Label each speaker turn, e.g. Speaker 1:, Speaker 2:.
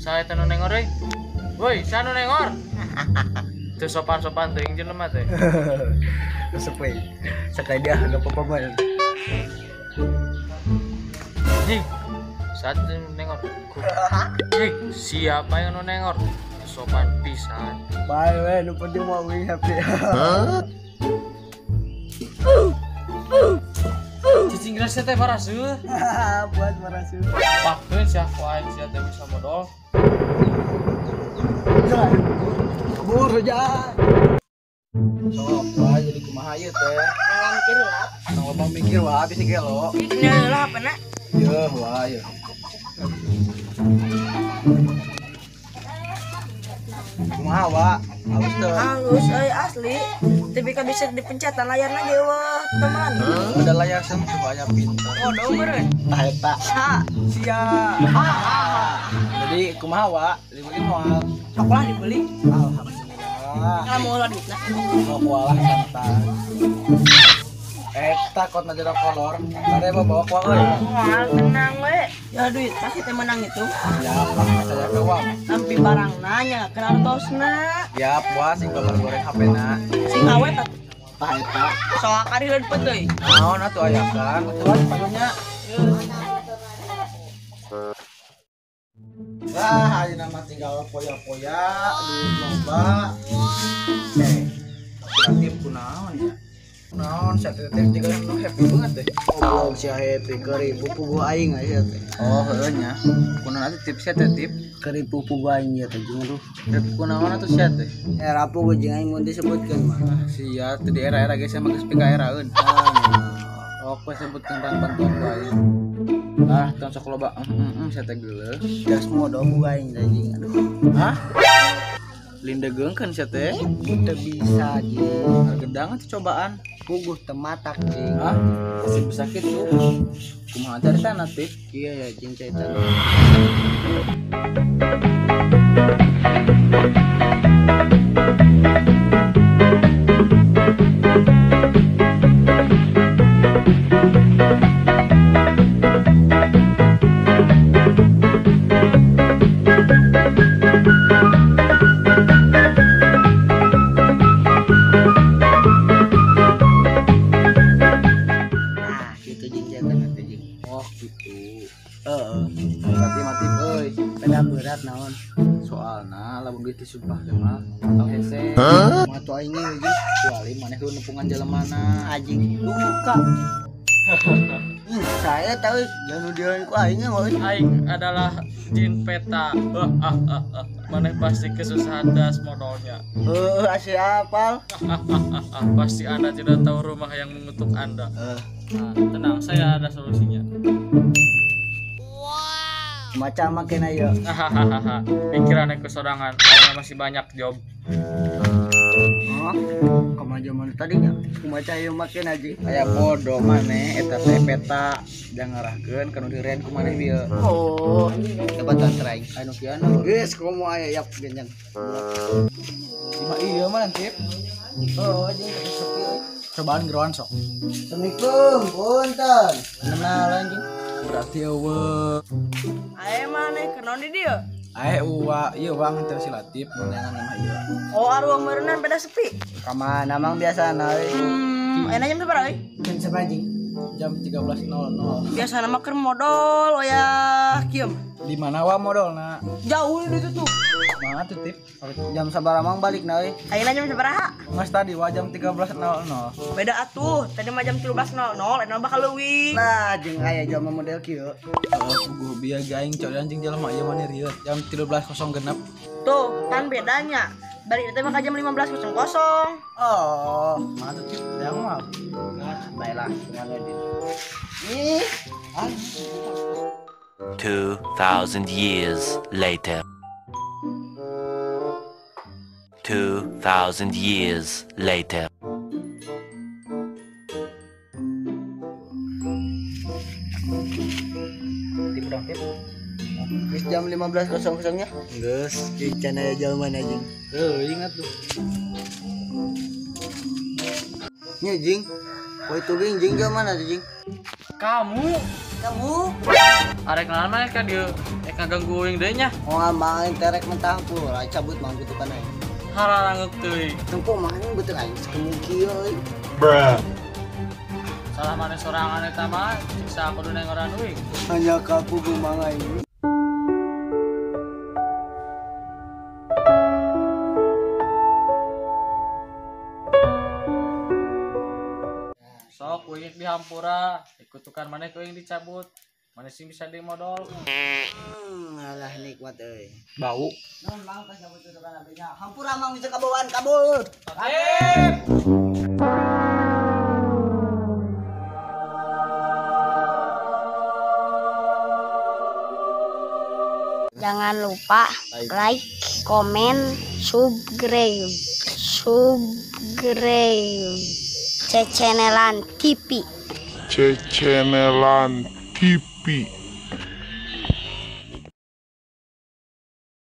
Speaker 1: Saya tanu nengor euy. Woi, sanu nengor. Teu sopan-sopan teuing jelema teh.
Speaker 2: Resep we. Sakali dia agak apa-apa mah.
Speaker 1: Nih, satu nengor. Ih, siapa yang nu nengor? Sopan pisan.
Speaker 2: Bye we, nu penting mau we happy.
Speaker 1: Cicing geus teh paraseuh.
Speaker 2: Buat paraseuh.
Speaker 1: Pakeun sia ku aing sia teh bisa modal.
Speaker 2: Kabur saja. Sok wae jadi kumaha ieu teh?
Speaker 3: Nang mikir lah.
Speaker 2: Nang loba mikir wae bisi gelo.
Speaker 3: Nya lah apa na?
Speaker 2: Yeuh wae. Kumaha wa? Halus teu?
Speaker 3: Halus euy asli. Tapi ka bisa dipencetan layarna ge wah teman.
Speaker 2: Ada layar sentuh aya pinter.
Speaker 3: Oh, meureun.
Speaker 2: Tah eta.
Speaker 3: Ha,
Speaker 2: sia. Jadi kumaha wa? Dibeli moal.
Speaker 3: Sok lah dibeli.
Speaker 2: Alhamdulillah.
Speaker 3: Kalau mau lah duitna.
Speaker 2: Sok walah santai. Eta kot na jero kolor. Bare bawa kuah euy.
Speaker 3: Moal tenang we. Ya duit pasti teh menang itu.
Speaker 2: Ya, saya ke uang.
Speaker 3: Sampai barang nanya kenal tosna.
Speaker 2: Ya, puas sing babar goreng HP-na.
Speaker 3: Sing awet atuh.
Speaker 2: Tah eta.
Speaker 3: Soal kariheun peuteuy.
Speaker 2: Naon atuh aya kan? Atuh payunya. Wah, ayeuna mah tinggal poya-poya, duit loba. Kreatif kunaon ya? Kunaon sia teh juga nu happy banget deh.
Speaker 4: Goblok sia happy keripu pugu aing sia teh.
Speaker 2: Oh, heueuh nya. Kunaon atuh tips sia teh tip?
Speaker 4: Keripu pugu aing nya teh jeung aduh.
Speaker 2: Keripu kunaon atuh sia teh?
Speaker 4: Era pugu jeung aing mun disebutkeun mah.
Speaker 2: Sia teh di era-era ge sia mah geus pikaeraeun. Oke sebutkeun bantuan ku aing. Ah, tong sok loba sia teh geuleuh.
Speaker 4: Gas modal pugu aing teh jeung aduh.
Speaker 2: Hah? Lindegeungkeun sia teh?
Speaker 4: Teu bisa jeung.
Speaker 2: Gedang atuh cobaan.
Speaker 4: Puguh tematak jeung.
Speaker 2: Hah? Masih bisa kitu. Kumaha caritana teh?
Speaker 4: Iya ya jeung caritana.
Speaker 2: Oh gitu.
Speaker 4: Heeh.
Speaker 2: Mati-mati euy.
Speaker 4: Peda berat naon?
Speaker 2: Soalna lamun duit disumpah teh mah tong hese.
Speaker 4: Mah tuh aing ge
Speaker 2: kecuali maneh kudu nepungan jelemana.
Speaker 4: Anjing duka. Saya tahu jangan dian ku aing mah.
Speaker 1: Aing adalah jin peta. Maneh pasti kesusahan das modalnya.
Speaker 4: Heuh, asli apal.
Speaker 1: Pasti Anda tidak tahu rumah yang mengutuk Anda. Nah, tenang, saya ada solusinya.
Speaker 4: Wow. Macam makin ayo.
Speaker 1: Hahaha. Pikirannya kesorangan, karena masih banyak job.
Speaker 4: Oh, kemajuan tadinya. Kumaca ayo makin aja.
Speaker 2: Aya bodoh maneh eta teh peta jangan ngarahkeun kana diren ku maneh bieu.
Speaker 4: Oh, dapat try.
Speaker 2: Anu kieu anu.
Speaker 4: Geus komo aya yap genjang.
Speaker 2: Lima ieu mah tip.
Speaker 4: Oh, jeung sepi.
Speaker 2: Cobaan geroan sok.
Speaker 4: Assalamualaikum, punten. Kenal anjing.
Speaker 2: Berarti eueuh.
Speaker 3: Ae maneh kenaon di dieu?
Speaker 2: Ae uwa, ieu wang teh si Latif neangan mah ieu.
Speaker 3: Oh, arwah meureunnan beda sepi.
Speaker 4: Ka mana mang biasana euy?
Speaker 3: Ayeuna jam sabaraha euy?
Speaker 4: Jam sabaraha anjing?
Speaker 2: Jam 13.00.
Speaker 3: Biasana mah keur modal oya kieu.
Speaker 2: Di mana wa modalna?
Speaker 3: Jauh di ditu tuh.
Speaker 2: Mana tuh tip?
Speaker 4: Jam sabaraha mang balik na euy?
Speaker 3: Ayeuna jam sabaraha?
Speaker 2: Mas tadi wah jam 13.00.
Speaker 3: Beda atuh, tadi mah jam 13.00, eta bakal leuwih.
Speaker 4: Nah, jeung aya jelema model kieu.
Speaker 2: Oh, puguh bieu ge aing cok anjing jelema ieu mah rieu. Jam 13.06.
Speaker 3: Tuh, kan bedanya. Balik teh mah jam 15.00.
Speaker 4: Oh,
Speaker 2: mana tuh tip? Yang mah.
Speaker 4: Nah, baiklah, kumaha deui. Ih,
Speaker 5: 2,000 years later. 2,000 years later.
Speaker 2: Tip dong tip.
Speaker 4: Geus jam 15.00 nya. Geus, can aya jelema anjing.
Speaker 2: Heuh, ingat tuh.
Speaker 4: Nya jing. Poe tuging jing jelema mana tuh jing?
Speaker 1: Kamu
Speaker 4: Kamu
Speaker 1: arek naon maneh ka dieu? Ek ngaganggu uing deui nya.
Speaker 4: Oh, mang terek mentah pula cabut mang kutukan aing.
Speaker 1: Hararangeuk teuing.
Speaker 4: Tempo mang beuteung aing sakemu kieu euy.
Speaker 1: Salah maneh sorangan eta mah, siksa kudu nengoran uing.
Speaker 4: Hanya kapu mang aing.
Speaker 1: Sok uing dihampura, ikutukan maneh ku uing dicabut. Maneh sing bisa dimodol.
Speaker 4: Alah nikmat euy.
Speaker 2: Bau.
Speaker 4: Naon mang pas cabut kutukan abenya. Hampura mang bisa kabawaan kabur.
Speaker 1: Tatip.
Speaker 6: Jangan lupa like, komen, subscribe. Subscribe. Cecenelan TV.
Speaker 7: Cecenelan TV.